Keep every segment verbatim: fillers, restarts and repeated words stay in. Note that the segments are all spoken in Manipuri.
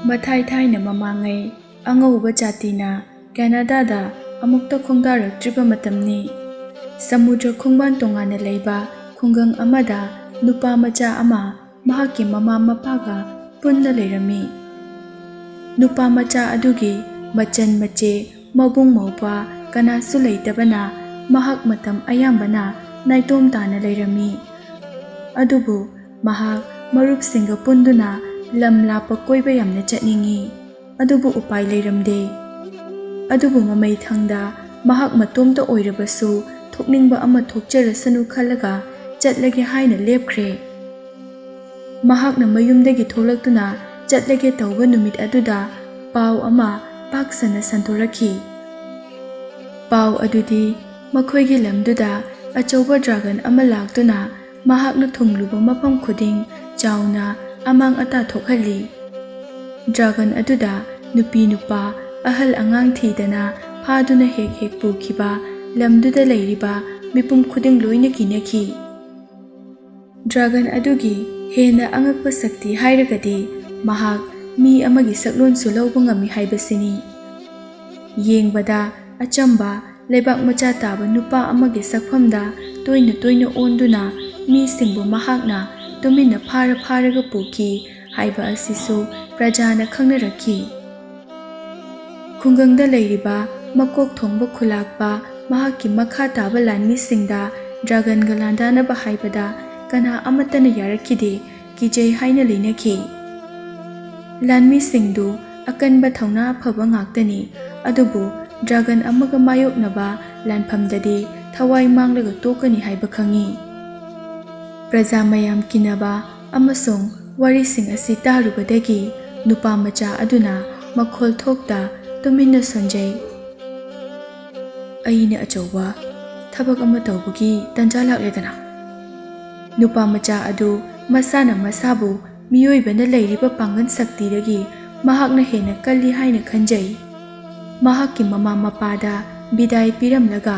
ꯃꯊꯥꯏ ꯊꯥꯏꯅ ꯃꯃꯥꯡꯉꯩ ꯑꯉꯧꯕ ꯖꯥꯇꯤꯅ ꯀꯦꯅꯥꯗꯥꯗ ꯑꯃꯨꯛꯇ ꯈꯣꯡꯗꯥꯔꯛꯇ꯭ꯔꯤꯕ ꯃꯇꯝꯅꯤ꯫ ꯁꯃꯨꯗ꯭ꯔ ꯈꯣꯡꯕꯥꯟ ꯇꯣꯉꯥꯟꯅ ꯂꯩꯕ ꯈꯨꯡꯒꯪ ꯑꯃꯗ ꯅꯨꯄꯥ ꯃꯆꯥ ꯑꯃ ꯃꯍꯥꯛꯀꯤ ꯃꯃꯥ ꯃꯄꯥꯒ ꯄꯨꯟꯅ ꯂꯩꯔꯝꯃꯤ꯫ ꯅꯨꯄꯥ ꯃꯆꯥ ꯑꯗꯨꯒꯤ ꯃꯆꯟ ꯃꯆꯦ, ꯃꯕꯨꯡ ꯃꯧꯄ꯭ꯋꯥ ꯀꯅꯥꯁꯨ ꯂꯩꯇꯕꯅ ꯃꯍꯥꯛ ꯃꯇꯝ ꯑꯌꯥꯝꯕꯅ ꯅꯥꯏꯇꯣꯝ ꯇꯥꯅ ꯂꯩꯔꯝꯃꯤ꯫ ꯑꯗꯨꯕꯨ ꯃꯍꯥꯛ ꯃꯔꯨꯞꯁꯤꯡꯒ ꯄꯨꯟꯗꯨꯅ ꯂꯝ ꯂꯥꯞꯄ ꯀꯣꯏꯕ ꯌꯥꯝꯅ ꯆꯠꯅꯤꯡꯏ꯫ ꯑꯗꯨꯕꯨ ꯎꯄꯥꯏ ꯂꯩꯔꯝꯗꯦ꯫ ꯑꯗꯨꯕꯨ ꯃꯃꯩ ꯊꯪꯗ ꯃꯍꯥꯛ ꯃꯇꯣꯝꯇ ꯑꯣꯏꯔꯕꯁꯨ ꯊꯣꯛꯅꯤꯡꯕ ꯑꯃ ꯊꯣꯛꯆꯔꯁꯅꯨ ꯈꯜꯂꯒ ꯆꯠꯂꯒꯦ ꯍꯥꯏꯅ ꯂꯦꯞꯈ꯭ꯔꯦ꯫ ꯃꯍꯥꯛꯅ ꯃꯌꯨꯝꯗꯒꯤ ꯊꯣꯛꯂꯛꯇꯨꯅ ꯆꯠꯂꯒꯦ ꯇꯧꯕ ꯅꯨꯃꯤꯠ ꯑꯗꯨꯗ ꯄꯥꯎ ꯑꯃ ꯄꯥꯛ ꯁꯟꯅ ꯁꯟꯗꯣꯔꯛꯈꯤ꯫ ꯄꯥꯎ ꯑꯗꯨꯗꯤ ꯃꯈꯣꯏꯒꯤ ꯂꯝꯗꯨꯗ ꯑꯆꯧꯕ ꯗ꯭ꯔꯥꯒꯟ ꯑꯃ ꯂꯥꯛꯇꯨꯅ ꯃꯍꯥꯛꯅ ꯊꯨꯡꯂꯨꯕ ꯃꯐꯝ ꯈꯨꯗꯤꯡ ꯆꯥꯎꯅ ꯑꯃꯥꯡ ꯑꯇꯥ ꯊꯣꯛꯍꯜꯂꯤ꯫ ꯗ꯭ꯔꯥꯒꯟ ꯑꯗꯨꯗ ꯅꯨꯄꯤ ꯅꯨꯄꯥ, ꯑꯍꯜ ꯑꯉꯥꯡ ꯊꯤꯗꯅ ꯐꯥꯗꯨꯅ ꯍꯦꯛ ꯍꯦꯛ ꯄꯨꯈꯤꯕ ꯂꯝꯗꯨꯗ ꯂꯩꯔꯤꯕ ꯃꯤꯄꯨꯝ ꯈꯨꯗꯤꯡ ꯂꯣꯏꯅ ꯀꯤꯅꯈꯤ꯫ ꯗ꯭ꯔꯥꯒꯟ ꯑꯗꯨꯒꯤ ꯍꯦꯟꯅ ꯑꯉꯛꯄ ꯁꯛꯇꯤ ꯍꯥꯏꯔꯒꯗꯤ ꯃꯍꯥꯛ ꯃꯤ ꯑꯃꯒꯤ ꯁꯛꯂꯣꯟꯁꯨ ꯂꯧꯕ ꯉꯝꯃꯤ ꯍꯥꯏꯕꯁꯤꯅꯤ꯫ ꯌꯦꯡꯕꯗ ꯑꯆꯝꯕ ꯂꯩꯕꯥꯛ ꯃꯆꯥ ꯇꯥꯕ ꯅꯨꯄꯥ ꯑꯃꯒꯤ ꯁꯛꯐꯝꯗ ꯇꯣꯏꯅ ꯇꯣꯏꯅ ꯑꯣꯟꯗꯨꯅ ꯃꯤꯁꯤꯡꯕꯨ ꯃꯍꯥꯛꯅ ꯇꯨꯃꯤꯟꯅ ꯐꯥꯔ ꯐꯥꯔꯒ ꯄꯨꯈꯤ ꯍꯥꯏꯕ ꯑꯁꯤꯁꯨ ꯄ꯭ꯔꯖꯥꯅ ꯈꯪꯅꯔꯛꯈꯤ꯫ ꯈꯨꯡꯒꯪꯗ ꯂꯩꯔꯤꯕ ꯃꯀꯣꯛ ꯊꯣꯡꯕ ꯈꯨꯂꯥꯛꯄ ꯃꯍꯥꯛꯀꯤ ꯃꯈꯥ ꯇꯥꯕ ꯂꯥꯟꯃꯤꯁꯤꯡꯗ ꯗ꯭ꯔꯥꯒꯟꯒ ꯂꯥꯟꯗꯥꯅꯕ ꯍꯥꯏꯕꯗ ꯀꯅꯥ ꯑꯃꯠꯇꯅ ꯌꯥꯔꯛꯈꯤꯗꯦ, ꯀꯤꯖꯩ ꯍꯥꯏꯅ ꯂꯩꯅꯈꯤ꯫ ꯂꯥꯟꯃꯤꯁꯤꯡꯗꯨ ꯑꯀꯟꯕ ꯊꯧꯅꯥ ꯑꯐꯕ ꯉꯥꯛꯇꯅꯤ, ꯑꯗꯨꯕꯨ ꯗ꯭ꯔꯥꯒꯟ ꯑꯃꯒ ꯃꯥꯌꯣꯛꯅꯕ ꯂꯥꯟꯐꯝꯗꯗꯤ ꯊꯋꯥꯏ ꯃꯥꯡꯂꯒ ꯇꯣꯛꯀꯅꯤ ꯍꯥꯏꯕ ꯈꯪꯏ꯫ ꯄ꯭ꯔꯖꯥ ꯃꯌꯥꯝ ꯀꯤꯅꯕ ꯑꯃꯁꯨꯡ ꯋꯥꯔꯤꯁꯤꯡ ꯑꯁꯤ ꯇꯥꯔꯨꯕꯗꯒꯤ ꯅꯨꯄꯥ ꯃꯆꯥ ꯑꯗꯨꯅ ꯃꯈꯣꯜ ꯊꯣꯛꯇ ꯇꯨꯃꯤꯟꯅ ꯁꯣꯟꯖꯩ꯫ "ꯑꯩꯅ ꯑꯆꯧꯕ ꯊꯕꯛ ꯑꯃ ꯇꯧꯕꯒꯤ ꯇꯥꯟꯖꯥ ꯂꯥꯛꯂꯦꯗꯅ꯫" ꯅꯨꯄꯥ ꯃꯆꯥ ꯑꯗꯨ ꯃꯁꯥꯅ ꯃꯁꯥꯕꯨ ꯃꯤꯑꯣꯏꯕꯅ ꯂꯩꯔꯤꯕ ꯄꯥꯡꯒꯜ ꯁꯛꯇꯤꯗꯒꯤ ꯃꯍꯥꯛꯅ ꯍꯦꯟꯅ ꯀꯜꯂꯤ ꯍꯥꯏꯅ ꯈꯟꯖꯩ꯫ ꯃꯍꯥꯛꯀꯤ ꯃꯃꯥ ꯃꯄꯥꯗ ꯕꯤꯗꯥꯏ ꯄꯤꯔꯝꯂꯒ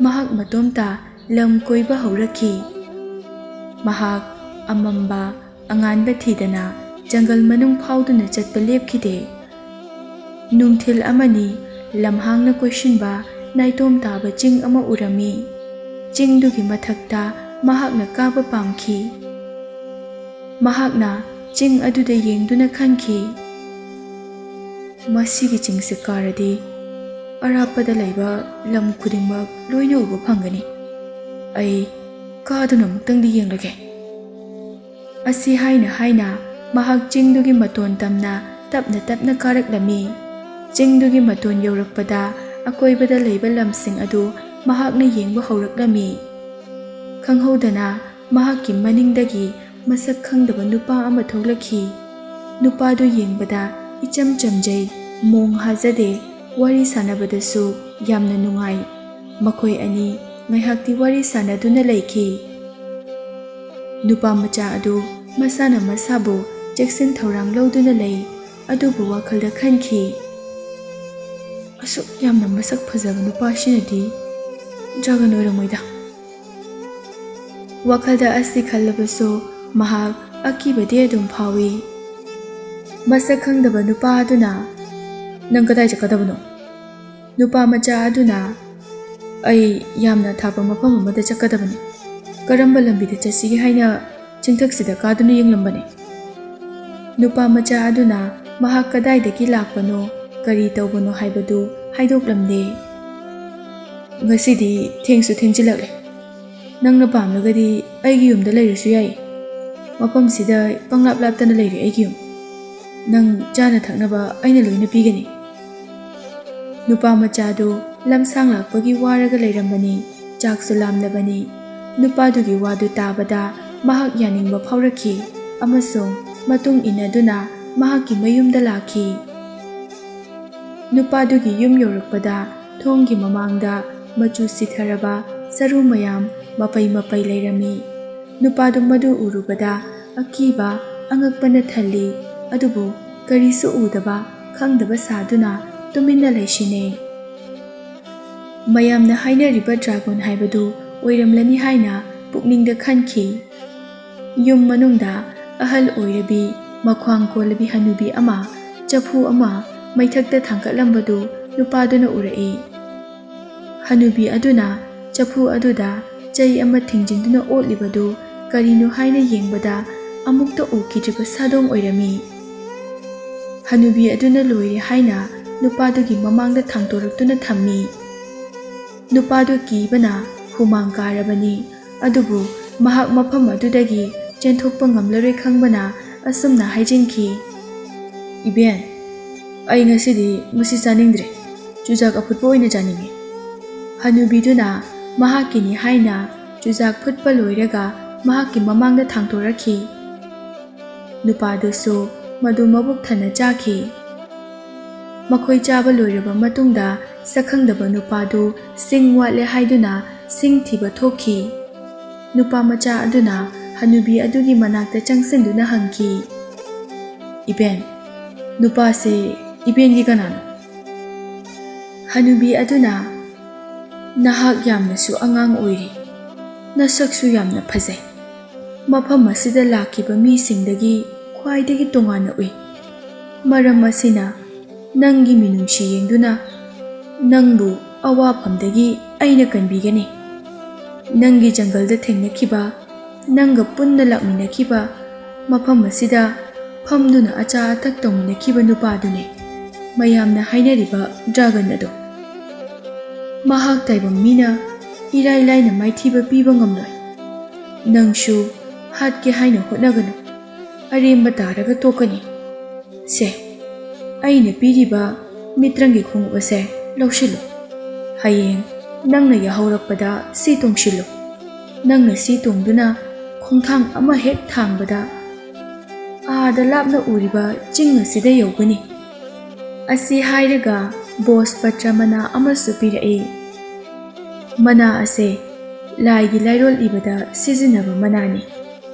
ꯃꯍꯥꯛ ꯃꯇꯣꯝꯇ ꯂꯝ ꯀꯣꯏꯕ ꯍꯧꯔꯛꯈꯤ꯫ ꯃꯍꯥꯛ ꯑꯃꯝꯕ ꯑꯉꯥꯟꯕ ꯊꯤꯗꯅ ꯖꯪꯒꯜ ꯃꯅꯨꯡ ꯐꯥꯎꯗꯨꯅ ꯆꯠꯄ ꯂꯦꯞꯈꯤꯗꯦ꯫ ꯅꯨꯡꯊꯤꯜ ꯑꯃꯅꯤ ꯂꯝꯍꯥꯡꯅ ꯀꯣꯏꯁꯤꯟꯕ ꯅꯥꯏꯇꯣꯝ ꯇꯥꯕ ꯆꯤꯡ ꯑꯃ ꯎꯔꯝꯃꯤ꯫ ꯆꯤꯡꯗꯨꯒꯤ ꯃꯊꯛꯇ ꯃꯍꯥꯛꯅ ꯀꯥꯕ ꯄꯥꯝꯈꯤ꯫ ꯃꯍꯥꯛꯅ ꯆꯤꯡ ꯑꯗꯨꯗ ꯌꯦꯡꯗꯨꯅ ꯈꯟꯈꯤ, "ꯃꯁꯤꯒꯤ ꯆꯤꯡꯁꯦ ꯀꯥꯔꯗꯤ ꯑꯔꯥꯞꯄꯗ ꯂꯩꯕ ꯂꯝ ꯈꯨꯗꯤꯡꯃꯛ ꯂꯣꯏꯅ ꯎꯕ ꯐꯪꯒꯅꯤ꯫ ꯑꯩ ꯀꯥꯗꯨꯅ ꯑꯃꯨꯛꯇꯪꯗꯤ ꯌꯦꯡꯂꯒꯦ"꯫ ꯑꯁꯤ ꯍꯥꯏꯅ ꯍꯥꯏꯅ ꯃꯍꯥꯛ ꯆꯤꯡꯗꯨꯒꯤ ꯃꯇꯣꯟ ꯇꯝꯅ ꯇꯞꯅ ꯇꯞꯅ ꯀꯥꯔꯛꯂꯝꯃꯤ꯫ ꯆꯤꯡꯗꯨꯒꯤ ꯃꯇꯣꯟ ꯌꯧꯔꯛꯄꯗ ꯑꯀꯣꯏꯕꯗ ꯂꯩꯕ ꯂꯝꯁꯤꯡ ꯑꯗꯨ ꯃꯍꯥꯛꯅ ꯌꯦꯡꯕ ꯍꯧꯔꯛꯂꯝꯃꯤ꯫ ꯈꯪꯍꯧꯗꯅ ꯃꯍꯥꯛꯀꯤ ꯃꯅꯤꯡꯗꯒꯤ ꯃꯁꯛ ꯈꯪꯗꯕ ꯅꯨꯄꯥ ꯑꯃ ꯊꯣꯛꯂꯛꯈꯤ꯫ ꯅꯨꯄꯥꯗꯨ ꯌꯦꯡꯕꯗ ꯏꯆꯝ ꯆꯝꯖꯩ, ꯃꯣꯡ ꯍꯥꯖꯗꯦ, ꯋꯥꯔꯤ ꯁꯥꯟꯅꯕꯗꯁꯨ ꯌꯥꯝꯅ ꯅꯨꯡꯉꯥꯏ꯫ ꯃꯈꯣꯏ ꯑꯅꯤ ꯉꯥꯏꯍꯥꯛꯇꯤ ꯋꯥꯔꯤ ꯁꯥꯟꯅꯗꯨꯅ ꯂꯩꯈꯤ꯫ ꯅꯨꯄꯥ ꯃꯆꯥ ꯑꯗꯨ ꯃꯁꯥꯅ ꯃꯁꯥꯕꯨ ꯆꯦꯛꯁꯤꯟ ꯊꯧꯔꯥꯡ ꯂꯧꯗꯨꯅ ꯂꯩ, ꯑꯗꯨꯕꯨ ꯋꯥꯈꯜꯗ ꯈꯟꯈꯤ, "ꯑꯁꯨꯛ ꯌꯥꯝꯅ ꯃꯁꯛ ꯐꯖꯕ ꯅꯨꯄꯥꯁꯤꯅꯗꯤ ꯗ꯭ꯔꯥꯒꯟ ꯑꯣꯏꯔꯝꯃꯣꯏꯗ"꯫ ꯋꯥꯈꯜꯗ ꯑꯁꯤ ꯈꯜꯂꯕꯁꯨ ꯃꯍꯥꯛ ꯑꯀꯤꯕꯗꯤ ꯑꯗꯨꯝ ꯐꯥꯎꯏ꯫ ꯃꯁꯛ ꯈꯪꯗꯕ ꯅꯨꯄꯥ ꯑꯗꯨꯅ, "ꯅꯪ ꯀꯗꯥꯏ ꯆꯠꯀꯗꯕꯅꯣ?" ꯅꯨꯄꯥ ꯃꯆꯥ ꯑꯗꯨꯅ, "ꯑꯩ ꯌꯥꯝꯅ ꯊꯥꯞꯄ ꯃꯐꯝ ꯑꯃꯗ ꯆꯠꯀꯗꯕꯅꯤ꯫ ꯀꯔꯝꯕ ꯂꯝꯕꯤꯗ ꯆꯠꯁꯤꯒꯦ ꯍꯥꯏꯅ ꯆꯤꯡꯊꯛꯁꯤꯗ ꯀꯥꯗꯨꯅ ꯌꯦꯡꯂꯝꯕꯅꯤ"꯫ ꯅꯨꯄꯥ ꯃꯆꯥ ꯑꯗꯨꯅ ꯃꯍꯥꯛ ꯀꯗꯥꯏꯗꯒꯤ ꯂꯥꯛꯄꯅꯣ, ꯀꯔꯤ ꯇꯧꯕꯅꯣ ꯍꯥꯏꯕꯗꯨ ꯍꯥꯏꯗꯣꯛꯂꯝꯗꯦ꯫ "ꯉꯁꯤꯗꯤ ꯊꯦꯡꯁꯨ ꯊꯦꯡꯖꯤꯜꯂꯛꯂꯦ꯫ ꯅꯪꯅ ꯄꯥꯝꯂꯒꯗꯤ ꯑꯩꯒꯤ ꯌꯨꯝꯗ ꯂꯩꯔꯁꯨ ꯌꯥꯏ꯫ ꯃꯐꯝꯁꯤꯗ ꯄꯪꯂꯥꯞ ꯂꯥꯞꯇꯅ ꯂꯩꯔꯦ ꯑꯩꯒꯤ ꯌꯨꯝ꯫ ꯅꯪ ꯆꯥꯅ ꯊꯛꯅꯕ ꯑꯩꯅ ꯂꯣꯏꯅ ꯄꯤꯒꯅꯤ"꯫ ꯅꯨꯄꯥ ꯃꯆꯥꯗꯨ ꯂꯝꯁꯥꯡ ꯂꯥꯛꯄꯒꯤ ꯋꯥꯔꯒ ꯂꯩꯔꯝꯕꯅꯤ, ꯆꯥꯛꯁꯨ ꯂꯥꯝꯂꯕꯅꯤ꯫ ꯅꯨꯄꯥꯗꯨꯒꯤ ꯋꯥꯗꯨ ꯇꯥꯕꯗ ꯃꯍꯥꯛ ꯌꯥꯅꯤꯡꯕ ꯐꯥꯎꯔꯛꯈꯤ ꯑꯃꯁꯨꯡ ꯃꯇꯨꯡ ꯏꯟꯅꯗꯨꯅ ꯃꯍꯥꯛꯀꯤ ꯃꯌꯨꯝꯗ ꯂꯥꯛꯈꯤ꯫ ꯅꯨꯄꯥꯗꯨꯒꯤ ꯌꯨꯝ ꯌꯧꯔꯛꯄꯗ ꯊꯣꯡꯒꯤ ꯃꯃꯥꯡꯗ ꯃꯆꯨ ꯁꯤꯊꯔꯕ ꯁꯔꯨ ꯃꯌꯥꯝ ꯃꯄꯩ ꯃꯄꯩ ꯂꯩꯔꯝꯃꯤ꯫ ꯅꯨꯄꯥꯗꯨ ꯃꯗꯨ ꯎꯔꯨꯕꯗ ꯑꯀꯤꯕ, ꯑꯉꯛꯄꯅ ꯊꯜꯂꯤ, ꯑꯗꯨꯕꯨ ꯀꯔꯤꯁꯨ ꯎꯗꯕ, ꯈꯪꯗꯕ ꯁꯥꯗꯨꯅ ꯇꯨꯃꯤꯟꯅ ꯂꯩꯁꯤꯅꯦ꯫ ꯃꯌꯥꯝꯅ ꯍꯥꯏꯅꯔꯤꯕ ꯗ꯭ꯔꯥꯒꯣꯟ ꯍꯥꯏꯕꯗꯨ ꯑꯣꯏꯔꯝꯂꯅꯤ ꯍꯥꯏꯅ ꯄꯨꯛꯅꯤꯡꯗ ꯈꯟꯈꯤ꯫ ꯌꯨꯝ ꯃꯅꯨꯡꯗ ꯑꯍꯜ ꯑꯣꯏꯔꯕꯤ ꯃꯈ꯭ꯋꯥꯡ ꯀꯣꯜꯂꯕꯤ ꯍꯅꯨꯕꯤ ꯑꯃ ꯆꯐꯨ ꯑꯃ ꯃꯩꯊꯛꯇ ꯊꯥꯡꯒꯠꯂꯝꯕꯗꯨ ꯅꯨꯄꯥꯗꯨꯅ ꯎꯔꯛꯏ꯫ ꯍꯅꯨꯕꯤ ꯑꯗꯨꯅ ꯆꯐꯨ ꯑꯗꯨꯗ ꯆꯩ ꯑꯃ ꯊꯤꯡꯖꯤꯟꯗꯨꯅ ꯑꯣꯠꯂꯤꯕꯗꯨ ꯀꯔꯤꯅꯣ ꯍꯥꯏꯅ ꯌꯦꯡꯕꯗ ꯑꯃꯨꯛꯇ ꯎꯈꯤꯗ꯭ꯔꯤꯕ ꯁꯥꯗꯣꯡ ꯑꯣꯏꯔꯝꯃꯤ꯫ ꯍꯅꯨꯕꯤ ꯑꯗꯨꯅ ꯂꯣꯏꯔꯦ ꯍꯥꯏꯅ ꯅꯨꯄꯥꯗꯨꯒꯤ ꯃꯃꯥꯡꯗ ꯊꯥꯡꯗꯣꯔꯛꯇꯨꯅ ꯊꯝꯃꯤ꯫ ꯅꯨꯄꯥꯗꯨ ꯀꯤꯕꯅ ꯍꯨꯃꯥꯡ ꯀꯥꯔꯕꯅꯤ, ꯑꯗꯨꯕꯨ ꯃꯍꯥꯛ ꯃꯐꯝ ꯑꯗꯨꯗꯒꯤ ꯆꯦꯟꯊꯣꯛꯄ ꯉꯝꯂꯔꯣꯏ ꯈꯪꯕꯅ ꯑꯁꯨꯝꯅ ꯍꯥꯏꯖꯤꯟꯈꯤ, "ꯏꯕꯦꯟ, ꯑꯩ ꯉꯁꯤꯗꯤ ꯃꯁꯤ ꯆꯥꯅꯤꯡꯗ꯭ꯔꯦ, ꯆꯨꯖꯥꯛ ꯑꯐꯨꯠꯄ ꯑꯣꯏꯅ ꯆꯥꯅꯤꯡꯉꯤ"꯫ ꯍꯅꯨꯕꯤꯗꯨꯅ ꯃꯍꯥꯛꯀꯤꯅꯤ ꯍꯥꯏꯅ ꯆꯨꯖꯥꯛ ꯐꯨꯠꯄ ꯂꯣꯏꯔꯒ ꯃꯍꯥꯛꯀꯤ ꯃꯃꯥꯡꯗ ꯊꯥꯡꯗꯣꯔꯛꯈꯤ꯫ ꯅꯨꯄꯥꯗꯨꯁꯨ ꯃꯗꯨ ꯃꯕꯨꯛ ꯊꯟꯅ ꯆꯥꯈꯤ꯫ ꯃꯈꯣꯏ ꯆꯥꯕ ꯂꯣꯏꯔꯕ ꯃꯇꯨꯡꯗ ꯁꯛꯈꯪꯗꯕ ꯅꯨꯄꯥꯗꯨ ꯁꯤꯡ ꯋꯥꯠꯂꯦ ꯍꯥꯏꯗꯨꯅ ꯁꯤꯡ ꯊꯤꯕ ꯊꯣꯛꯈꯤ꯫ ꯅꯨꯄꯥ ꯃꯆꯥ ꯑꯗꯨꯅ ꯍꯅꯨꯕꯤ ꯑꯗꯨꯒꯤ ꯃꯅꯥꯛꯇ ꯆꯪꯁꯤꯟꯗꯨꯅ ꯍꯪꯈꯤ, "ꯏꯕꯦꯟ, ꯅꯨꯄꯥꯁꯦ ꯏꯕꯦꯟꯒꯤ ꯀꯅꯥꯅꯣ?" ꯍꯅꯨꯕꯤ ꯑꯗꯨꯅ, "ꯅꯍꯥꯛ ꯌꯥꯝꯅꯁꯨ ꯑꯉꯥꯡ ꯑꯣꯏꯔꯤ, ꯅꯁꯛꯁꯨ ꯌꯥꯝꯅ ꯐꯖꯩ꯫ ꯃꯐꯝ ꯑꯁꯤꯗ ꯂꯥꯛꯈꯤꯕ ꯃꯤꯁꯤꯡꯗꯒꯤ ꯈ꯭ꯋꯥꯏꯗꯒꯤ ꯇꯣꯉꯥꯟꯅ ꯎꯏ꯫ ꯃꯔꯝ ꯑꯁꯤꯅ ꯅꯪꯒꯤ ꯃꯤꯅꯨꯡꯁꯤ ꯌꯦꯡꯗꯨꯅ ꯅꯪꯕꯨ ꯑꯋꯥꯐꯝꯗꯒꯤ ꯑꯩꯅ ꯀꯟꯕꯤꯒꯅꯤ꯫ ꯅꯪꯒꯤ ꯖꯪꯒꯜꯗ ꯊꯦꯡꯅꯈꯤꯕ, ꯅꯪꯒ ꯄꯨꯟꯅ ꯂꯥꯛꯃꯤꯟꯅꯈꯤꯕ, ꯃꯐꯝ ꯑꯁꯤꯗ ꯐꯝꯗꯨꯅ ꯑꯆꯥ ꯑꯊꯛ ꯇꯧꯃꯤꯟꯅꯈꯤꯕ ꯅꯨꯄꯥꯗꯨꯅꯤ ꯃꯌꯥꯝꯅ ꯍꯥꯏꯅꯔꯤꯕ ꯗ꯭ꯔꯥꯒꯟ ꯑꯗꯣ꯫ ꯃꯍꯥꯛ ꯇꯥꯏꯕꯪ ꯃꯤꯅ ꯏꯔꯥꯏ ꯂꯥꯏꯅ ꯃꯥꯏꯊꯤꯕ ꯄꯤꯕ ꯉꯝꯂꯣꯏ꯫ ꯅꯪꯁꯨ ꯍꯥꯠꯀꯦ ꯍꯥꯏꯅ ꯍꯣꯠꯅꯒꯅꯨ, ꯑꯔꯦꯝꯕ ꯇꯥꯔꯒ ꯇꯣꯛꯀꯅꯤ꯫ ꯁꯦ, ꯑꯩꯅ ꯄꯤꯔꯤꯕ ꯃꯤꯇ꯭ꯔꯪꯒꯤ ꯈꯣꯡꯎꯞ ꯑꯁꯦ ꯂꯧꯁꯤꯜꯂꯨ꯫ ꯍꯌꯦꯡ ꯅꯪꯅ ꯌꯥꯍꯧꯔꯛꯄꯗ ꯁꯤ ꯇꯣꯡꯁꯤꯜꯂꯨ꯫ ꯅꯪꯅ ꯁꯤ ꯇꯣꯡꯗꯨꯅ ꯈꯣꯡꯊꯥꯡ ꯑꯃ ꯍꯦꯛ ꯊꯥꯡꯕꯗ ꯑꯥꯗ ꯂꯥꯞꯅ ꯎꯔꯤꯕ ꯆꯤꯡ ꯑꯁꯤꯗ ꯌꯧꯒꯅꯤ"꯫ ꯑꯁꯤ ꯍꯥꯏꯔꯒ ꯕꯣꯁ ꯄꯇ꯭ꯔ ꯃꯅꯥ ꯑꯃꯁꯨ ꯄꯤꯔꯛꯏ꯫ ꯃꯅꯥ ꯑꯁꯦ ꯂꯥꯏꯒꯤ ꯂꯥꯏꯔꯣꯜ ꯏꯕꯗ ꯁꯤꯖꯤꯟꯅꯕ ꯃꯅꯥꯅꯤ꯫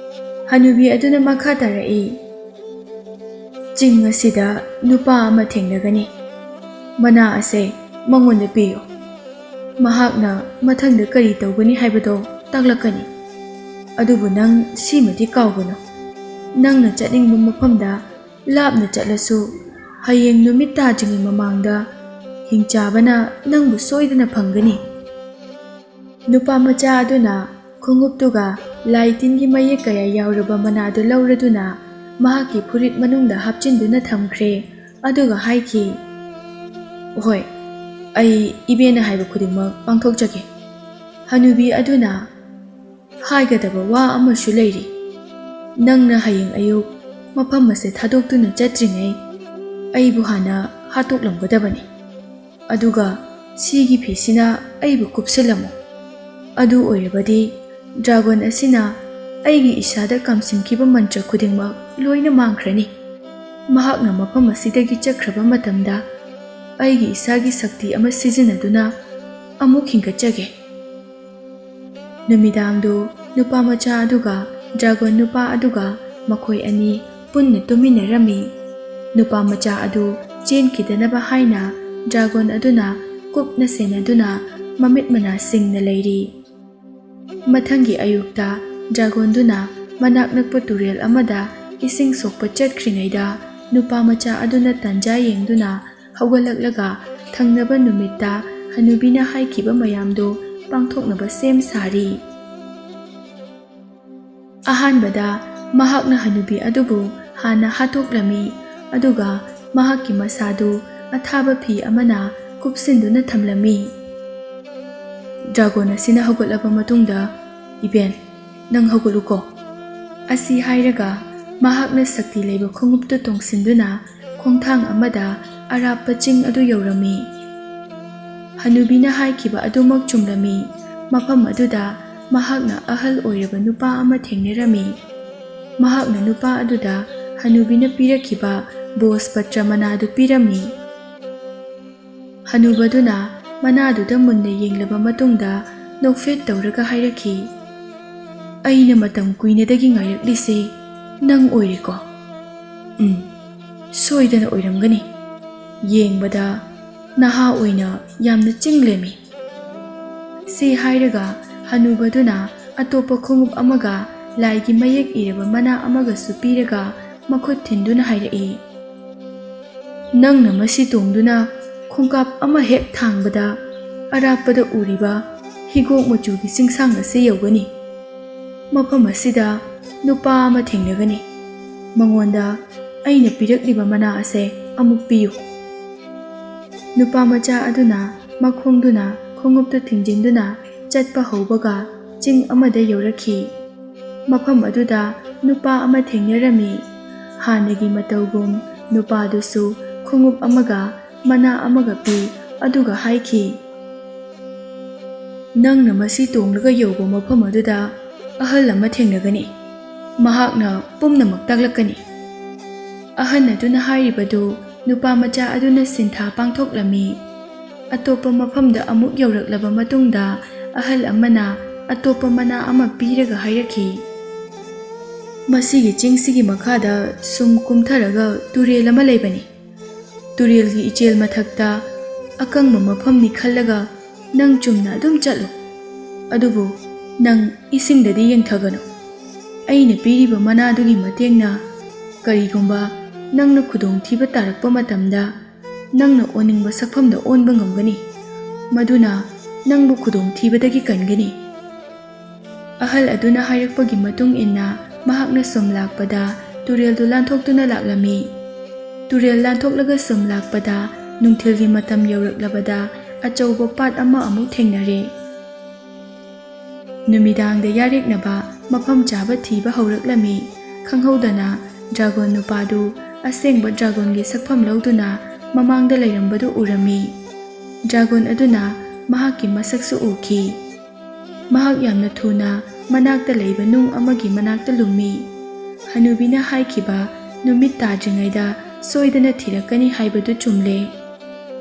ꯍꯅꯨꯕꯤ ꯑꯗꯨꯅ ꯃꯈꯥ ꯇꯥꯔꯛꯏ, "ꯆꯤꯡ ꯑꯁꯤꯗ ꯅꯨꯄꯥ ꯑꯃ ꯊꯦꯡꯅꯒꯅꯤ꯫ ꯃꯅꯥ ꯑꯁꯦ ꯃꯉꯣꯟꯗ ꯄꯤꯌꯨ꯫ ꯃꯍꯥꯛꯅ ꯃꯊꯪꯗ ꯀꯔꯤ ꯇꯧꯒꯅꯤ ꯍꯥꯏꯕꯗꯣ ꯇꯥꯛꯂꯛꯀꯅꯤ꯫ ꯑꯗꯨꯕꯨ ꯅꯪ ꯁꯤꯃꯗꯤ ꯀꯥꯎꯒꯅꯨ, ꯅꯪꯅ ꯆꯠꯅꯤꯡꯕ ꯃꯐꯝꯗ ꯂꯥꯞꯅ ꯆꯠꯂꯁꯨ, ꯍꯌꯦꯡ ꯅꯨꯃꯤꯠ ꯇꯥꯗ꯭ꯔꯤꯉꯩ ꯃꯃꯥꯡꯗ ꯍꯤꯡꯆꯥꯕꯅ ꯅꯪꯕꯨ ꯁꯣꯏꯗꯅ ꯐꯪꯒꯅꯤ꯫ ꯅꯨꯄꯥ ꯃꯆꯥ ꯑꯗꯨꯅ ꯈꯣꯡꯎꯞꯇꯨꯒ ꯂꯥꯏ ꯇꯤꯟꯒꯤ ꯃꯌꯦꯛ ꯀꯌꯥ ꯌꯥꯎꯔꯕ ꯃꯅꯥꯗꯨ ꯂꯧꯔꯗꯨꯅ ꯃꯍꯥꯛꯀꯤ ꯐꯨꯔꯤꯠ ꯃꯅꯨꯡꯗ ꯍꯥꯞꯆꯤꯟꯗꯨꯅ ꯊꯝꯈ꯭ꯔꯦ꯫ ꯑꯗꯨꯒ ꯍꯥꯏꯈꯤ, "ꯍꯣꯏ, ꯑꯩ ꯏꯕꯦꯟꯅ ꯍꯥꯏꯕ ꯈꯨꯗꯤꯡꯃꯛ ꯄꯥꯡꯊꯣꯛꯆꯒꯦ꯫" ꯍꯅꯨꯕꯤ ꯑꯗꯨꯅ, "ꯍꯥꯏꯒꯗꯕ ꯋꯥ ꯑꯃꯁꯨ ꯂꯩꯔꯤ꯫ ꯅꯪꯅ ꯍꯌꯦꯡ ꯑꯌꯨꯛ ꯃꯐꯝ ꯑꯁꯦ ꯊꯥꯗꯣꯛꯇꯨꯅ ꯆꯠꯇ꯭ꯔꯤꯉꯩ ꯑꯩꯕꯨ ꯍꯥꯟꯅ ꯍꯥꯠꯇꯣꯛꯂꯝꯒꯗꯕꯅꯤ꯫ ꯑꯗꯨꯒ ꯁꯤꯒꯤ ꯐꯤꯁꯤꯅ ꯑꯩꯕꯨ ꯀꯨꯞꯁꯤꯜꯂꯝꯃꯨ꯫ ꯑꯗꯨ ꯑꯣꯏꯔꯕꯗꯤ ꯗ꯭ꯔꯥꯒꯣꯟ ꯑꯁꯤꯅ ꯑꯩꯒꯤ ꯏꯁꯥꯗ ꯀꯥꯝꯁꯤꯟꯈꯤꯕ ꯃꯟꯇ꯭ꯔ ꯈꯨꯗꯤꯡꯃꯛ ꯂꯣꯏꯅ ꯃꯥꯡꯈ꯭ꯔꯅꯤ꯫ ꯃꯍꯥꯛꯅ ꯃꯐꯝ ꯑꯁꯤꯗꯒꯤ ꯆꯠꯈ꯭ꯔꯕ ꯃꯇꯝꯗ ꯑꯩꯒꯤ ꯏꯁꯥꯒꯤ ꯁꯛꯇꯤ ꯑꯃ ꯁꯤꯖꯤꯟꯅꯗꯨꯅ ꯑꯃꯨꯛ ꯍꯤꯡꯒꯠꯆꯒꯦ꯫" ꯅꯨꯃꯤꯗꯥꯡꯗꯨ ꯅꯨꯄꯥ ꯃꯆꯥ ꯑꯗꯨꯒ ꯗ꯭ꯔꯥꯒꯣꯟ ꯅꯨꯄꯥ ꯑꯗꯨꯒ ꯃꯈꯣꯏ ꯑꯅꯤ ꯄꯨꯟꯅ ꯇꯨꯃꯤꯟꯅꯔꯝꯃꯤ꯫ ꯅꯨꯄꯥ ꯃꯆꯥ ꯑꯗꯨ ꯆꯦꯟꯈꯤꯗꯅꯕ ꯍꯥꯏꯅ ꯗ꯭ꯔꯥꯒꯣꯟ ꯑꯗꯨꯅ ꯀꯨꯞꯅ ꯁꯦꯟꯅꯗꯨꯅ ꯃꯃꯤꯠ ꯃꯅꯥ ꯁꯤꯡꯅ ꯂꯩꯔꯤ꯫ ꯃꯊꯪꯒꯤ ꯑꯌꯨꯛꯇ ꯗ꯭ꯔꯥꯒꯣꯟꯗꯨꯅ ꯃꯅꯥꯛ ꯅꯛꯄ ꯇꯨꯔꯦꯜ ꯑꯃꯗ ꯏꯁꯤꯡ ꯁꯣꯛꯄ ꯆꯠꯈ꯭ꯔꯤꯉꯩꯗ, ꯅꯨꯄꯥ ꯃꯆꯥ ꯑꯗꯨꯅ ꯇꯥꯟꯖꯥ ꯌꯦꯡꯗꯨꯅ ꯍꯧꯒꯠꯂꯛꯂꯒ ꯊꯪꯅꯕ ꯅꯨꯃꯤꯠꯇ ꯍꯅꯨꯕꯤꯅ ꯍꯥꯏꯈꯤꯕ ꯃꯌꯥꯝꯗꯨ ꯄꯥꯡꯊꯣꯛꯅꯕ ꯁꯦꯝ ꯁꯥꯔꯤ꯫ ꯑꯍꯥꯟꯕꯗ ꯃꯍꯥꯛꯅ ꯍꯅꯨꯕꯤ ꯑꯗꯨꯕꯨ ꯍꯥꯟꯅ ꯍꯥꯠꯇꯣꯛꯂꯝꯃꯤ, ꯑꯗꯨꯒ ꯃꯍꯥꯛꯀꯤ ꯃꯁꯥꯗꯨ ꯑꯊꯥꯕ ꯐꯤ ꯑꯃꯅ ꯀꯨꯞꯁꯤꯟꯗꯨꯅ ꯊꯝꯂꯝꯃꯤ꯫ ꯗ꯭ꯔꯥꯒꯣꯟ ꯑꯁꯤꯅ ꯍꯧꯒꯠꯂꯕ ꯃꯇꯨꯡꯗ, "ꯏꯕꯦꯟ, ꯅꯪ ꯍꯧꯒꯠꯂꯨꯀꯣ꯫" ꯑꯁꯤ ꯍꯥꯏꯔꯒ ꯃꯍꯥꯛꯅ ꯁꯛꯇꯤ ꯂꯩꯕ ꯈꯣꯡꯎꯞꯇꯨ ꯇꯣꯡꯁꯤꯟꯗꯨꯅ ꯈꯣꯡꯊꯥꯡ ꯑꯃꯗ ꯑꯔꯥꯞꯄ ꯆꯤꯡ ꯑꯗꯨ ꯌꯧꯔꯝꯃꯤ꯫ ꯍꯅꯨꯕꯤꯅ ꯍꯥꯏꯈꯤꯕ ꯑꯗꯨꯃꯛ ꯆꯨꯝꯂꯝꯃꯤ꯫ ꯃꯐꯝ ꯑꯗꯨꯗ ꯃꯍꯥꯛꯅ ꯑꯍꯜ ꯑꯣꯏꯔꯕ ꯅꯨꯄꯥ ꯑꯃ ꯊꯦꯡꯅꯔꯝꯃꯤ꯫ ꯃꯍꯥꯛꯅ ꯅꯨꯄꯥ ꯑꯗꯨꯗ ꯍꯅꯨꯕꯤꯅ ꯄꯤꯔꯛꯈꯤꯕ ꯕꯣꯖ ꯄꯇ꯭ꯔ ꯃꯅꯥꯗꯨ ꯄꯤꯔꯝꯃꯤ꯫ ꯍꯅꯨꯕꯗꯨꯅ ꯃꯅꯥꯗꯨꯗ ꯃꯨꯟꯅ ꯌꯦꯡꯂꯕ ꯃꯇꯨꯡꯗ ꯅꯣꯛꯐꯦꯠ ꯇꯧꯔꯒ ꯍꯥꯏꯔꯛꯈꯤ, "ꯑꯩꯅ ꯃꯇꯝ ꯀꯨꯏꯅꯗꯒꯤ ꯉꯥꯏꯔꯛꯂꯤꯁꯦ ꯅꯪ ꯑꯣꯏꯔꯦꯀꯣ? ꯎꯝ, ꯁꯣꯏꯗꯅ ꯑꯣꯏꯔꯝꯒꯅꯤ꯫ ꯌꯦꯡꯕꯗ ꯅꯍꯥ ꯑꯣꯏꯅ ꯌꯥꯝꯅ ꯆꯤꯡꯂꯦꯝꯃꯤ꯫" ꯁꯤ ꯍꯥꯏꯔꯒ ꯍꯅꯨꯕꯗꯨꯅ ꯑꯇꯣꯞꯄ ꯈꯣꯡꯎꯞ ꯑꯃꯒ ꯂꯥꯏꯒꯤ ꯃꯌꯦꯛ ꯏꯔꯕ ꯃꯅꯥ ꯑꯃꯒꯁꯨ ꯄꯤꯔꯒ ꯃꯈꯨꯠ ꯊꯤꯟꯗꯨꯅ ꯍꯥꯏꯔꯛꯏ, "ꯅꯪꯅ ꯃꯁꯤ ꯇꯣꯡꯗꯨꯅ ꯈꯣꯡꯀꯥꯞ ꯑꯃ ꯍꯦꯛ ꯊꯥꯡꯕꯗ ꯑꯔꯥꯞꯄꯗ ꯎꯔꯤꯕ ꯍꯤꯒꯣꯛ ꯃꯆꯨꯒꯤ ꯆꯤꯡꯁꯥꯡ ꯑꯁꯤ ꯌꯧꯒꯅꯤ꯫ ꯃꯐꯝ ꯑꯁꯤꯗ ꯅꯨꯄꯥ ꯑꯃ ꯊꯦꯡꯅꯒꯅꯤ꯫ ꯃꯉꯣꯟꯗ ꯑꯩꯅ ꯄꯤꯔꯛꯂꯤꯕ ꯃꯅꯥ ꯑꯁꯦ ꯑꯃꯨꯛ ꯄꯤꯌꯨ"꯫ ꯅꯨꯄꯥ ꯃꯆꯥ ꯑꯗꯨꯅ ꯃꯈꯣꯡꯗꯨꯅ ꯈꯣꯡꯎꯞꯇꯨ ꯊꯤꯡꯖꯤꯟꯗꯨꯅ ꯆꯠꯄ ꯍꯧꯕꯒ ꯆꯤꯡ ꯑꯃꯗ ꯌꯧꯔꯛꯈꯤ꯫ ꯃꯐꯝ ꯑꯗꯨꯗ ꯅꯨꯄꯥ ꯑꯃ ꯊꯦꯡꯅꯔꯝꯃꯤ꯫ ꯍꯥꯟꯅꯒꯤ ꯃꯇꯧꯒꯨꯝ ꯅꯨꯄꯥꯗꯨꯁꯨ ꯈꯣꯡꯎꯞ ꯑꯃꯒ ꯃꯅꯥ ꯑꯃꯒ ꯄꯤ, ꯑꯗꯨꯒ ꯍꯥꯏꯈꯤ, "ꯅꯪꯅ ꯃꯁꯤ ꯇꯣꯡꯂꯒ ꯌꯧꯕ ꯃꯐꯝ ꯑꯗꯨꯗ ꯑꯍꯜ ꯑꯃ ꯊꯦꯡꯅꯒꯅꯤ꯫ ꯃꯍꯥꯛꯅ ꯄꯨꯝꯅꯃꯛ ꯇꯥꯛꯂꯛꯀꯅꯤ"꯫ ꯑꯍꯟ ꯑꯗꯨꯅ ꯍꯥꯏꯔꯤꯕꯗꯨ ꯅꯨꯄꯥ ꯃꯆꯥ ꯑꯗꯨꯅ ꯁꯤꯟꯊꯥ ꯄꯥꯡꯊꯣꯛꯂꯝꯃꯤ꯫ ꯑꯇꯣꯞꯄ ꯃꯐꯝꯗ ꯑꯃꯨꯛ ꯌꯧꯔꯛꯂꯕ ꯃꯇꯨꯡꯗ ꯑꯍꯜ ꯑꯃꯅ ꯑꯇꯣꯞꯄ ꯃꯅꯥ ꯑꯃ ꯄꯤꯔꯒ ꯍꯥꯏꯔꯛꯈꯤ, "ꯃꯁꯤꯒꯤ ꯆꯤꯡꯁꯤꯒꯤ ꯃꯈꯥꯗ ꯁꯨꯝ ꯀꯨꯝꯊꯔꯒ ꯇꯨꯔꯦꯜ ꯑꯃ ꯂꯩꯕꯅꯤ꯫ ꯇꯨꯔꯦꯜꯒꯤ ꯏꯆꯦꯜ ꯃꯊꯛꯇ ꯑꯀꯪꯕ ꯃꯐꯝꯅꯤ ꯈꯜꯂꯒ ꯅꯪ ꯆꯨꯝꯅ ꯑꯗꯨꯝ ꯆꯠꯂꯨ꯫ ꯑꯗꯨꯕꯨ ꯅꯪ ꯏꯁꯤꯡꯗꯗꯤ ꯌꯦꯡꯊꯒꯅꯨ꯫ ꯑꯩꯅ ꯄꯤꯔꯤꯕ ꯃꯅꯥꯗꯨꯒꯤ ꯃꯇꯦꯡꯅ ꯀꯔꯤꯒꯨꯝꯕ ꯅꯪꯅ ꯈꯨꯗꯣꯡꯊꯤꯕ ꯇꯥꯔꯛꯄ ꯃꯇꯝꯗ ꯅꯪꯅ ꯑꯣꯟꯅꯤꯡꯕ ꯁꯛꯐꯝꯗ ꯑꯣꯟꯕ ꯉꯝꯒꯅꯤ꯫ ꯃꯗꯨꯅ ꯅꯪꯕꯨ ꯈꯨꯗꯣꯡꯊꯤꯕꯗꯒꯤ ꯀꯟꯒꯅꯤ"꯫ ꯑꯍꯜ ꯑꯗꯨꯅ ꯍꯥꯏꯔꯛꯄꯒꯤ ꯃꯇꯨꯡ ꯏꯟꯅ ꯃꯍꯥꯛꯅ ꯁꯨꯝ ꯂꯥꯛꯄꯗ ꯇꯨꯔꯦꯜꯗꯨ ꯂꯥꯟꯊꯣꯛꯇꯨꯅ ꯂꯥꯛꯂꯝꯃꯤ꯫ ꯇꯨꯔꯦꯜ ꯂꯥꯟꯊꯣꯛꯂꯒ ꯁꯨꯝ ꯂꯥꯛꯄꯗ ꯅꯨꯡꯊꯤꯜꯒꯤ ꯃꯇꯝ ꯌꯧꯔꯛꯂꯕꯗ ꯑꯆꯧꯕ ꯄꯥꯠ ꯑꯃ ꯑꯃꯨꯛ ꯊꯦꯡꯅꯔꯦ꯫ ꯅꯨꯃꯤꯗꯥꯡꯗ ꯌꯥꯔꯦꯛꯅꯕ ꯃꯐꯝ ꯆꯥꯕ ꯊꯤꯕ ꯍꯧꯔꯛꯂꯝꯃꯤ꯫ ꯈꯪꯍꯧꯗꯅ ꯗ꯭ꯔꯥꯒꯣꯟ ꯅꯨꯄꯥꯗꯨ ꯑꯁꯦꯡꯕ ꯗ꯭ꯔꯥꯒꯣꯟꯒꯤ ꯁꯛꯐꯝ ꯂꯧꯗꯨꯅ ꯃꯃꯥꯡꯗ ꯂꯩꯔꯝꯕꯗꯨ ꯎꯔꯝꯃꯤ꯫ ꯗ꯭ꯔꯥꯒꯣꯟ ꯑꯗꯨꯅ ꯃꯍꯥꯛꯀꯤ ꯃꯁꯛꯁꯨ ꯎꯈꯤ꯫ ꯃꯍꯥꯛ ꯌꯥꯝꯅ ꯊꯨꯅ ꯃꯅꯥꯛꯇ ꯂꯩꯕ ꯅꯨꯡ ꯑꯃꯒꯤ ꯃꯅꯥꯛꯇ ꯂꯨꯝꯃꯤ꯫ ꯍꯅꯨꯕꯤꯅ ꯍꯥꯏꯈꯤꯕ ꯅꯨꯃꯤꯠ ꯇꯥꯗ꯭ꯔꯤꯉꯩꯗ ꯁꯣꯏꯗꯅ ꯊꯤꯔꯛꯀꯅꯤ ꯍꯥꯏꯕꯗꯨ ꯆꯨꯝꯂꯦ꯫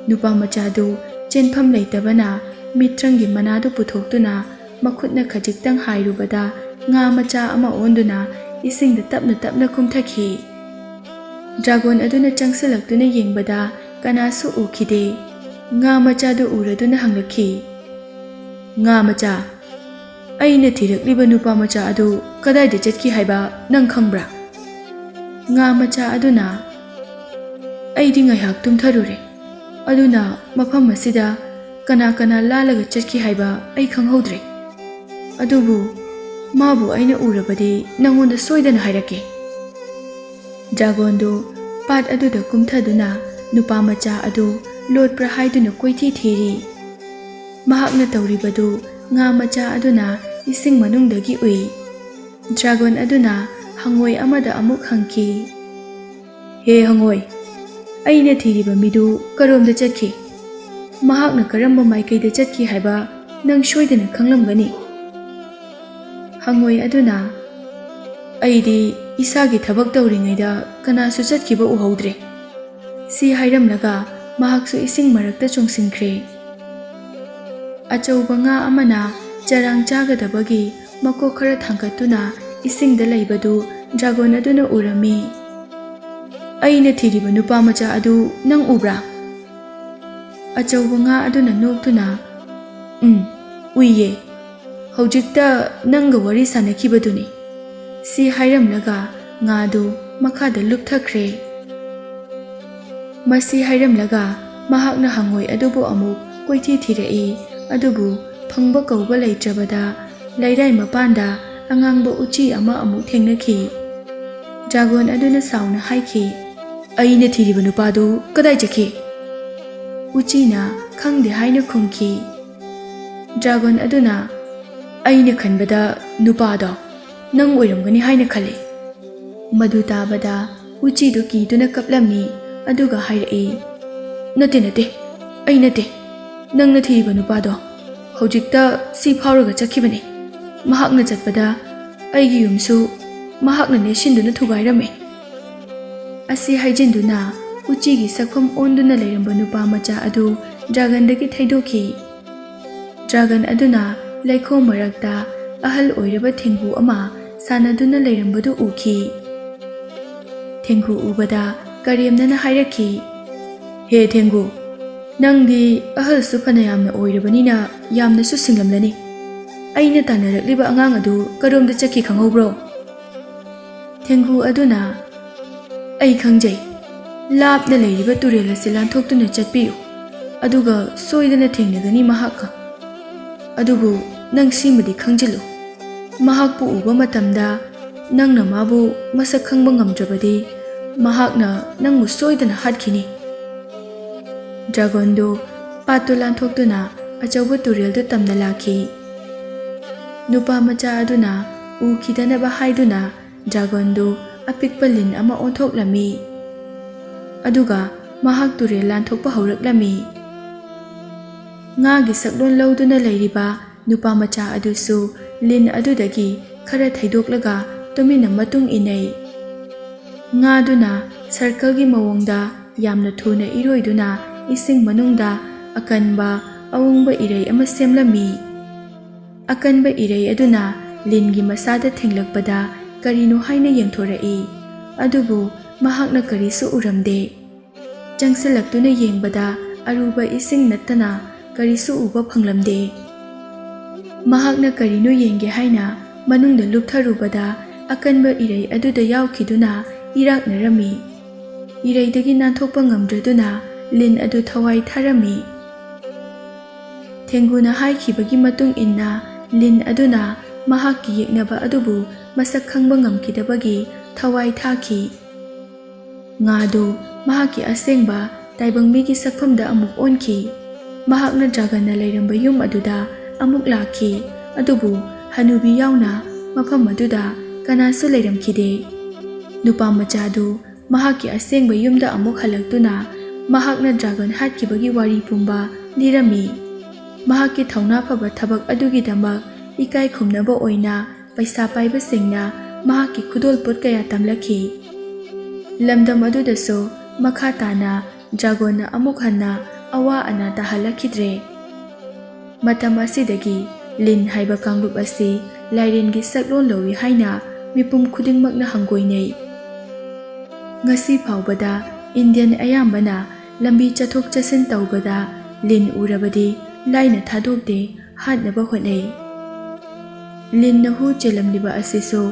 ꯅꯨꯄꯥ ꯃꯆꯥꯗꯨ ꯆꯦꯟꯐꯝ ꯂꯩꯇꯕꯅ ꯃꯤꯇ꯭ꯔꯪꯒꯤ ꯃꯅꯥꯗꯨ ꯄꯨꯊꯣꯛꯇꯨꯅ ꯃꯈꯨꯠꯅ ꯈꯖꯤꯛꯇꯪ ꯍꯥꯏꯔꯨꯕꯗ ꯉꯥ ꯃꯆꯥ ꯑꯃ ꯑꯣꯟꯗꯨꯅ ꯏꯁꯤꯡꯗ ꯇꯞꯅ ꯇꯞꯅ ꯀꯨꯝꯊꯈꯤ꯫ ꯗ꯭ꯔꯥꯒꯣꯟ ꯑꯗꯨꯅ ꯆꯪꯁꯤꯜꯂꯛꯇꯨꯅ ꯌꯦꯡꯕꯗ ꯀꯅꯥꯁꯨ ꯎꯈꯤꯗꯦ꯫ ꯉꯥ ꯃꯆꯥꯗꯨ ꯎꯔꯗꯨꯅ ꯍꯪꯂꯛꯈꯤ, "ꯉꯥ ꯃꯆꯥ, "ꯑꯩꯅ ꯊꯤꯔꯛꯂꯤꯕ ꯅꯨꯄꯥ ꯃꯆꯥ ꯑꯗꯨ ꯀꯗꯥꯏꯗ ꯆꯠꯈꯤ ꯍꯥꯏꯕ ꯅꯪ ꯈꯪꯕ꯭ꯔꯥ?" ꯉꯥ ꯃꯆꯥ ꯑꯗꯨꯅ, "ꯑꯩꯗꯤ ꯉꯥꯏꯍꯥꯛ ꯇꯨꯝꯊꯔꯨꯔꯦ, ꯑꯗꯨꯅ ꯃꯐꯝ ꯑꯁꯤꯗ ꯀꯅꯥ ꯀꯅꯥ ꯂꯥꯜꯂꯒ ꯆꯠꯈꯤ ꯍꯥꯏꯕ ꯑꯩ ꯈꯪꯍꯧꯗ꯭ꯔꯦ꯫ ꯑꯗꯨꯕꯨ ꯃꯥꯕꯨ ꯑꯩꯅ ꯎꯔꯕꯗꯤ ꯅꯪꯉꯣꯟꯗ ꯁꯣꯏꯗꯅ ꯍꯥꯏꯔꯛꯀꯦ"꯫ ꯗ꯭ꯔꯥꯒꯣꯟꯗꯨ ꯄꯥꯠ ꯑꯗꯨꯗ ꯀꯨꯝꯊꯗꯨꯅ ꯅꯨꯄꯥ ꯃꯆꯥ ꯑꯗꯨ ꯂꯣꯠꯄ꯭ꯔꯥ ꯍꯥꯏꯗꯨꯅ ꯀꯣꯏꯊꯤ ꯊꯤꯔꯤ꯫ ꯃꯍꯥꯛꯅ ꯇꯧꯔꯤꯕꯗꯨ ꯉꯥ ꯃꯆꯥ ꯑꯗꯨꯅ ꯏꯁꯤꯡ ꯃꯅꯨꯡꯗꯒꯤ ꯎꯏ꯫ ꯗ꯭ꯔꯥꯒꯣꯟ ꯑꯗꯨꯅ ꯍꯪꯉꯣꯏ ꯑꯃꯗ ꯑꯃꯨꯛ ꯍꯪꯈꯤ, "ꯍꯦ ꯍꯪꯉꯣꯏ, ꯑꯩꯅ ꯊꯤꯔꯤꯕ ꯃꯤꯗꯨ ꯀꯔꯣꯝꯗ ꯆꯠꯈꯤ? ꯃꯍꯥꯛꯅ ꯀꯔꯝꯕ ꯃꯥꯏꯀꯩꯗ ꯆꯠꯈꯤ ꯍꯥꯏꯕ ꯅꯪ ꯁꯣꯏꯗꯅ ꯈꯪꯂꯝꯒꯅꯤ"꯫ ꯍꯪꯉꯣꯏ ꯑꯗꯨꯅ, "ꯑꯩꯗꯤ ꯏꯁꯥꯒꯤ ꯊꯕꯛ ꯇꯧꯔꯤꯉꯩꯗ ꯀꯅꯥꯁꯨ ꯆꯠꯈꯤꯕ ꯎꯍꯧꯗ꯭ꯔꯦ"꯫ ꯁꯤ ꯍꯥꯏꯔꯝꯂꯒ ꯃꯍꯥꯛꯁꯨ ꯏꯁꯤꯡ ꯃꯔꯛꯇ ꯆꯣꯡꯁꯤꯟꯈ꯭ꯔꯦ꯫ ꯑꯆꯧꯕ ꯉꯥ ꯑꯃꯅ ꯆꯔꯥꯡ ꯆꯥꯒꯗꯕꯒꯤ ꯃꯀꯣꯛ ꯈꯔ ꯊꯥꯡꯒꯠꯇꯨꯅ ꯏꯁꯤꯡꯗ ꯂꯩꯕꯗꯨ ꯗ꯭ꯔꯥꯒꯣꯟ ꯑꯗꯨꯅ ꯎꯔꯝꯃꯤ꯫ "ꯑꯩꯅ ꯊꯤꯔꯤꯕ ꯅꯨꯄꯥ ꯃꯆꯥ ꯑꯗꯨ ꯅꯪ ꯎꯕ꯭ꯔꯥ?" ꯑꯆꯧꯕ ꯉꯥ ꯑꯗꯨꯅ ꯅꯣꯛꯇꯨꯅ, "ꯎꯝ, ꯎꯏꯌꯦ꯫ ꯍꯧꯖꯤꯛꯇ ꯅꯪꯒ ꯋꯥꯔꯤ ꯁꯥꯟꯅꯈꯤꯕꯗꯨꯅꯤ"꯫ ꯁꯤ ꯍꯥꯏꯔꯝꯂꯒ ꯉꯥꯗꯨ ꯃꯈꯥꯗ ꯂꯨꯞꯊꯈ꯭ꯔꯦ꯫ ꯃꯁꯤ ꯍꯥꯏꯔꯝꯂꯒ ꯃꯍꯥꯛꯅ ꯍꯪꯉꯣꯏ ꯑꯗꯨꯕꯨ ꯑꯃꯨꯛ ꯀꯣꯏꯊꯤ ꯊꯤꯔꯛꯏ, ꯑꯗꯨꯕꯨ ꯐꯪꯕ ꯀꯧꯕ ꯂꯩꯇ꯭ꯔꯕꯗ ꯂꯩꯔꯥꯏ ꯃꯄꯥꯟꯗ ꯑꯉꯥꯡꯕ ꯎꯆꯤ ꯑꯃ ꯑꯃꯨꯛ ꯊꯦꯡꯅꯈꯤ꯫ ꯗ꯭ꯔꯥꯒꯣꯟ ꯑꯗꯨꯅ ꯁꯥꯎꯅ ꯍꯥꯏꯈꯤ, "ꯑꯩꯅ ꯊꯤꯔꯤꯕ ꯅꯨꯄꯥꯗꯨ ꯀꯗꯥꯏ ꯆꯠꯈꯤ?" ꯎꯆꯤꯅ ꯈꯪꯗꯦ ꯍꯥꯏꯅ ꯈꯨꯝꯈꯤ꯫ ꯗ꯭ꯔꯥꯒꯣꯟ ꯑꯗꯨꯅ, "ꯑꯩꯅ ꯈꯟꯕꯗ ꯅꯨꯄꯥꯗꯣ ꯅꯪ ꯑꯣꯏꯔꯝꯒꯅꯤ ꯍꯥꯏꯅ ꯈꯜꯂꯤ"꯫ ꯃꯗꯨ ꯇꯥꯕꯗ ꯎꯆꯤꯗꯨ ꯀꯤꯗꯨꯅ ꯀꯞꯂꯝꯃꯤ, ꯑꯗꯨꯒ ꯍꯥꯏꯔꯛꯏ, "ꯅꯠꯇꯦ, ꯅꯠꯇꯦ, ꯑꯩ ꯅꯠꯇꯦ꯫ ꯅꯪꯅ ꯊꯤꯔꯤꯕ ꯅꯨꯄꯥꯗꯣ ꯍꯧꯖꯤꯛꯇ ꯁꯤ ꯐꯥꯎꯔꯒ ꯆꯠꯈꯤꯕꯅꯤ꯫ ꯃꯍꯥꯛꯅ ꯆꯠꯄꯗ ꯑꯩꯒꯤ ꯌꯨꯝꯁꯨ ꯃꯍꯥꯛꯅ ꯅꯦꯠꯁꯤꯟꯗꯨꯅ ꯊꯨꯒꯥꯏꯔꯝꯃꯤ"꯫ ꯑꯁꯤ ꯍꯥꯏꯖꯤꯟꯗꯨꯅ ꯎꯆꯤꯒꯤ ꯁꯛꯐꯝ ꯑꯣꯟꯗꯨꯅ ꯂꯩꯔꯝꯕ ꯅꯨꯄꯥ ꯃꯆꯥ ꯑꯗꯨ ꯗ꯭ꯔꯥꯒꯟꯗꯒꯤ ꯊꯩꯗꯣꯛꯈꯤ꯫ ꯗ꯭ꯔꯥꯒꯟ ꯑꯗꯨꯅ ꯂꯩꯈꯣꯝ ꯃꯔꯛꯇ ꯑꯍꯜ ꯑꯣꯏꯔꯕ ꯊꯦꯡꯒꯨ ꯑꯃ ꯁꯥꯟꯅꯗꯨꯅ ꯂꯩꯔꯝꯕꯗꯨ ꯎꯈꯤ꯫ ꯊꯦꯡꯒꯨ ꯎꯕꯗ ꯀꯔꯦꯝꯅꯅ ꯍꯥꯏꯔꯛꯈꯤ, "ꯍꯦ ꯊꯦꯡꯒꯨ, ꯅꯪꯗꯤ ꯑꯍꯜꯁꯨ ꯐꯅꯌꯥꯝꯅ ꯑꯣꯏꯔꯕꯅꯤꯅ ꯌꯥꯝꯅꯁꯨ ꯁꯤꯡꯂꯝꯂꯅꯤ꯫ ꯑꯩꯅ ꯇꯥꯟꯅꯔꯛꯂꯤꯕ ꯑꯉꯥꯡ ꯑꯗꯨ ꯀꯔꯣꯝꯗ ꯆꯠꯈꯤ ꯈꯪꯍꯧꯕ꯭ꯔꯣ? ꯊꯦꯡꯒꯨ ꯑꯗꯨꯅ, "ꯑꯩ ꯈꯪꯖꯩ꯫ ꯂꯥꯞꯅ ꯂꯩꯔꯤꯕ ꯇꯨꯔꯦꯜ ꯑꯁꯤ ꯂꯥꯟꯊꯣꯛꯇꯨꯅ ꯆꯠꯄꯤꯌꯨ, ꯑꯗꯨꯒ ꯁꯣꯏꯗꯅ ꯊꯦꯡꯅꯒꯅꯤ ꯃꯍꯥꯛꯀ꯫ ꯑꯗꯨꯕꯨ ꯅꯪ ꯁꯤꯃꯗꯤ ꯈꯪꯖꯤꯜꯂꯨ, ꯃꯍꯥꯛꯄꯨ ꯎꯕ ꯃꯇꯝꯗ ꯅꯪꯅ ꯃꯥꯕꯨ ꯃꯁꯛ ꯈꯪꯕ ꯉꯝꯗ꯭ꯔꯕꯗꯤ ꯃꯍꯥꯛꯅ ꯅꯪꯕꯨ ꯁꯣꯏꯗꯅ ꯍꯥꯠꯈꯤꯅꯤ꯫" ꯗ꯭ꯔꯥꯒꯣꯟꯗꯨ ꯄꯥꯠꯇꯨ ꯂꯥꯟꯊꯣꯛꯇꯨꯅ ꯑꯆꯧꯕ ꯇꯨꯔꯦꯜꯗꯨ ꯇꯝꯅ ꯂꯥꯛꯈꯤ꯫ ꯅꯨꯄꯥ ꯃꯆꯥ ꯑꯗꯨꯅ ꯎꯈꯤꯗꯅꯕ ꯍꯥꯏꯗꯨꯅ ꯗ꯭ꯔꯥꯒꯣꯟꯗꯨ ꯑꯄꯤꯛꯄ ꯂꯤꯟ ꯑꯃ ꯑꯣꯟꯊꯣꯛꯂꯝꯃꯤ꯫ ꯑꯗꯨꯒ ꯃꯍꯥꯛ ꯇꯨꯔꯦꯜ ꯂꯥꯟꯊꯣꯛꯄ ꯍꯧꯔꯛꯂꯝꯃꯤ꯫ ꯉꯥꯒꯤ ꯁꯛꯂꯣꯟ ꯂꯧꯗꯨꯅ ꯂꯩꯔꯤꯕ ꯅꯨꯄꯥ ꯃꯆꯥ ꯑꯗꯨꯁꯨ ꯂꯤꯟ ꯑꯗꯨꯗꯒꯤ ꯈꯔ ꯊꯩꯗꯣꯛꯂꯒ ꯇꯨꯃꯤꯟꯅ ꯃꯇꯨꯡ ꯏꯟꯅꯩ꯫ ꯉꯥꯗꯨꯅ ꯁꯔꯀꯜꯒꯤ ꯃꯑꯣꯡꯗ ꯌꯥꯝꯅ ꯊꯨꯅ ꯏꯔꯣꯏꯗꯨꯅ ꯏꯁꯤꯡ ꯃꯅꯨꯡꯗ ꯑꯀꯟꯕ ꯑꯎꯪꯕ ꯏꯔꯩ ꯑꯃ ꯁꯦꯝꯂꯝꯃꯤ꯫ ꯑꯀꯟꯕ ꯏꯔꯩ ꯑꯗꯨꯅ ꯂꯤꯟꯒꯤ ꯃꯁꯥꯗ ꯊꯦꯡꯂꯛꯄꯗ ꯀꯔꯤꯅꯣ ꯍꯥꯏꯅ ꯌꯦꯡꯊꯣꯔꯛꯏ, ꯑꯗꯨꯕꯨ ꯃꯍꯥꯛꯅ ꯀꯔꯤꯁꯨ ꯎꯔꯝꯗꯦ꯫ ꯆꯪꯁꯤꯜꯂꯛꯇꯨꯅ ꯌꯦꯡꯕꯗ ꯑꯔꯨꯕ ꯏꯁꯤꯡ ꯅꯠꯇꯅ ꯀꯔꯤꯁꯨ ꯎꯕ ꯐꯪꯂꯝꯗꯦ꯫ ꯃꯍꯥꯛꯅ ꯀꯔꯤꯅꯣ ꯌꯦꯡꯒꯦ ꯍꯥꯏꯅ ꯃꯅꯨꯡꯗ ꯂꯨꯞꯊꯔꯨꯕꯗ ꯑꯀꯟꯕ ꯏꯔꯩ ꯑꯗꯨꯗ ꯌꯥꯎꯈꯤꯗꯨꯅ ꯏꯔꯥꯛꯅꯔꯝꯃꯤ꯫ ꯏꯔꯩꯗꯒꯤ ꯅꯥꯟꯊꯣꯛꯄ ꯉꯝꯗ꯭ꯔꯗꯨꯅ ꯂꯤꯟ ꯑꯗꯨ ꯊꯋꯥꯏ ꯊꯥꯔꯝꯃꯤ꯫ ꯊꯦꯡꯒꯨꯅ ꯍꯥꯏꯈꯤꯕꯒꯤ ꯃꯇꯨꯡ ꯏꯟꯅ ꯂꯤꯟ ꯑꯗꯨꯅ ꯃꯍꯥꯛꯀꯤ ꯌꯦꯛꯅꯕ ꯑꯗꯨꯕꯨ ꯃꯁꯛ ꯈꯪꯕ ꯉꯝꯈꯤꯗꯕꯒꯤ ꯊꯋꯥꯏ ꯊꯥꯈꯤ꯫ ꯉꯥꯗꯨ ꯃꯍꯥꯛꯀꯤ ꯑꯁꯦꯡꯕ ꯇꯥꯏꯕꯪ ꯃꯤꯒꯤ ꯁꯛꯐꯝꯗ ꯑꯃꯨꯛ ꯑꯣꯟꯈꯤ꯫ ꯃꯍꯥꯛꯅ ꯗ꯭ꯔꯥꯒꯟꯅ ꯂꯩꯔꯝꯕ ꯌꯨꯝ ꯑꯗꯨꯗ ꯑꯃꯨꯛ ꯂꯥꯛꯈꯤ, ꯑꯗꯨꯕꯨ ꯍꯅꯨꯕꯤ ꯌꯥꯎꯅ ꯃꯐꯝ ꯑꯗꯨꯗ ꯀꯅꯥꯁꯨ ꯂꯩꯔꯝꯈꯤꯗꯦ꯫ ꯅꯨꯄꯥ ꯃꯆꯥꯗꯨ ꯃꯍꯥꯛꯀꯤ ꯑꯁꯦꯡꯕ ꯌꯨꯝꯗ ꯑꯃꯨꯛ ꯍꯜꯂꯛꯇꯨꯅ ꯃꯍꯥꯛꯅ ꯗ꯭ꯔꯥꯒꯟ ꯍꯥꯠꯈꯤꯕꯒꯤ ꯋꯥꯔꯤ ꯄꯨꯝꯕ ꯂꯤꯔꯝꯃꯤ꯫ ꯃꯍꯥꯛꯀꯤ ꯊꯧꯅꯥ ꯐꯕ ꯊꯕꯛ ꯑꯗꯨꯒꯤꯗꯃꯛ ꯏꯀꯥꯏ ꯈꯨꯝꯅꯕ ꯑꯣꯏꯅ ꯄꯩꯁꯥ ꯄꯥꯏꯕꯁꯤꯡꯅ ꯃꯍꯥꯛꯀꯤ ꯈꯨꯗꯣꯜꯄꯣꯠ ꯀꯌꯥ ꯇꯝꯂꯛꯈꯤ꯫ ꯂꯝꯗꯝ ꯑꯗꯨꯗꯁꯨ ꯃꯈꯥ ꯇꯥꯅ ꯗ꯭ꯔꯥꯒꯣꯟꯅ ꯑꯃꯨꯛ ꯍꯟꯅ ꯑꯋꯥ ꯑꯅꯥ ꯇꯥꯍꯜꯂꯛꯈꯤꯗ꯭ꯔꯦ꯫ ꯃꯇꯝ ꯑꯁꯤꯗꯒꯤ ꯂꯤꯟ ꯍꯥꯏꯕ ꯀꯥꯡꯂꯨꯞ ꯑꯁꯤ ꯂꯥꯏꯔꯦꯟꯒꯤ ꯁꯛꯂꯣꯟ ꯂꯧꯏ ꯍꯥꯏꯅ ꯃꯤꯄꯨꯝ ꯈꯨꯗꯤꯡꯃꯛꯅ ꯍꯪꯒꯣꯏꯅꯩ꯫ ꯉꯁꯤ ꯐꯥꯎꯕꯗ ꯏꯟꯗꯤꯌꯟ ꯑꯌꯥꯝꯕꯅ ꯂꯝꯕꯤ ꯆꯠꯊꯣꯛ ꯆꯠꯁꯤꯟ ꯇꯧꯕꯗ ꯂꯤꯟ ꯎꯔꯕꯗꯤ ꯂꯥꯏꯅ ꯊꯥꯗꯣꯛꯇꯦ, ꯍꯥꯠꯅꯕ ꯍꯣꯠꯅꯩ꯫ ꯂꯤꯟꯅ ꯍꯨ ꯆꯦꯜꯂꯝꯂꯤꯕ ꯑꯁꯤꯁꯨ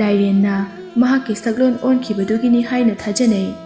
ꯂꯥꯏꯔꯦꯟꯅ ꯃꯍꯥꯛꯀꯤ ꯁꯛꯂꯣꯟ ꯑꯣꯟꯈꯤꯕꯗꯨꯒꯤꯅꯤ ꯍꯥꯏꯅ ꯊꯥꯖꯅꯩ꯫